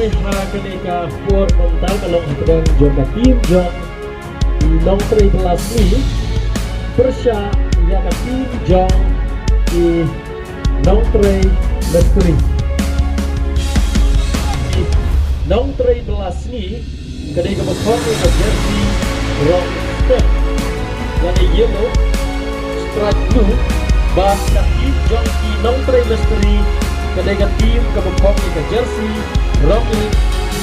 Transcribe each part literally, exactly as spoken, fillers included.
Ha kane ka por mynta ka long hapdeng jong ka team jong i Nongtrei Bylla Sngi pyrshah ïa ka team jong i Nongtrei Mistri. I Nongtrei Bylla Sngi ka dei kaba khot ïa ka jersey rong step lane yellow stripe blue, bad ka team jong i Nongtrei Mistri ka dei ka team kaba khot ïa ka jersey rong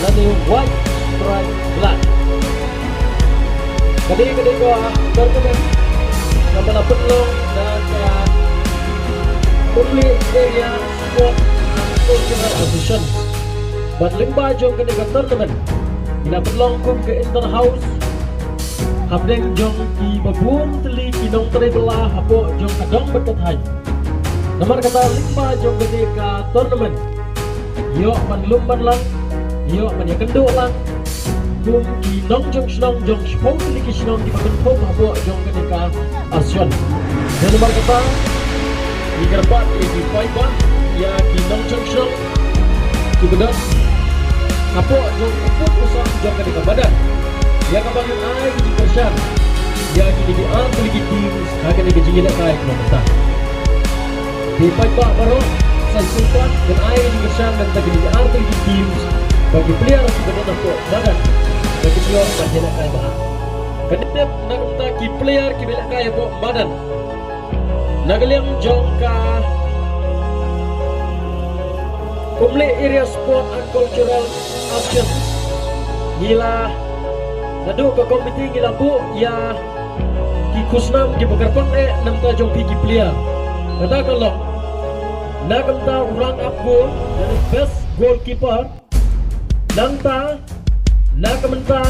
lane white stripe black. Ka dei ka dei ka tournament kaba la pynlong da ka Umli Area Sport and Cultural Association. Bad lyngba jong kane ka tournament ngi la pynlong kum ka inter house hapdeng jong kiba bun tylli ki nongtrei bylla hapoh jong ka dong bad ka thaiñ. Namar kata lyngba jong kane ka tournament ïoh ban lum ban lang, ïoh ban ïakynduh lang kum ki nongjong shnong jong shiphew tylli ki shnong kiba kynthup hapoh jong kane ka association. Te namar kata ngi kyrpad ïa ki paidbah, ïa ki nongjong shnong kiba don hapoh jong u pud u sam jong kane ka madan, ïa kaba ngin ai ka jingkyrshan ïa kine ki ar tylli ki teams ha kane ka jingïalehkai kaba mynta. Te paidbah baroh, sa shisien pat ngan ai ka jingkyrshan na ka bynta kine ki ar tylli ki teams bad ki player kiba don hapoh madan ba kin ïoh ban ïalehkai bha. Ka dei tip na ka bynta ki player kiba ïalehkai hapoh madan na ka liang jong ka Umli Area Sport and Cultural Association. Ngi la, naduh ka komiti ngi la buh ïa ki khusnam kiba kyrpang eh na ka bynta jong phi ki player. Kata ka long na ka bynta u rang ap goal, lane best goalkeeper. Nangta na ka bynta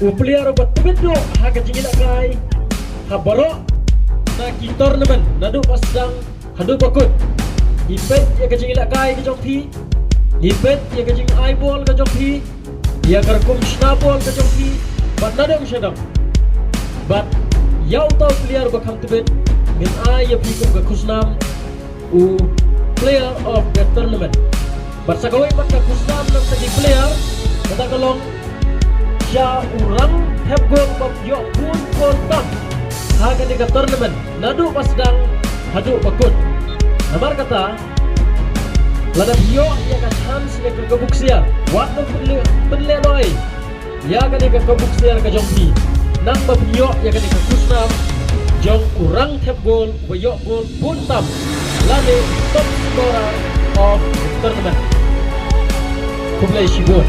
u player uba tbit duh ha ka jingïalehkai ha baroh na ki tournament, naduh ba sdang haduh ba kut. Ngi peit ïa ka jingïalehkai ka jong phi, ngi peit ïa ka jingai bol ka jong phi, ïa ka rukom shna bol ka jong phi, bad nadong shadong. Bad ïa uta u player uba kham tbit ngin ai ïa phi kum ka khusnam u player of the tournament. Bad sa kawei pat ka khusnam na ka bynta ki player, kata ka long sha u rang thep goal ba ïoh bun goal tam ha kane ka tournament, naduh ba sdang haduh ba kut. Namar kata, lada phi ïoh ïa ka chance ne ka kabu ksiar, wat nym pynleh, pynleh noh ei ïa kane ka kabu ksiar ka jong phi, nang ba phin ïoh ïa kane ka khusnam jong u rang thep goal uba ïoh goal bun tam, lane top scorer of the tournament. Khublei shibun.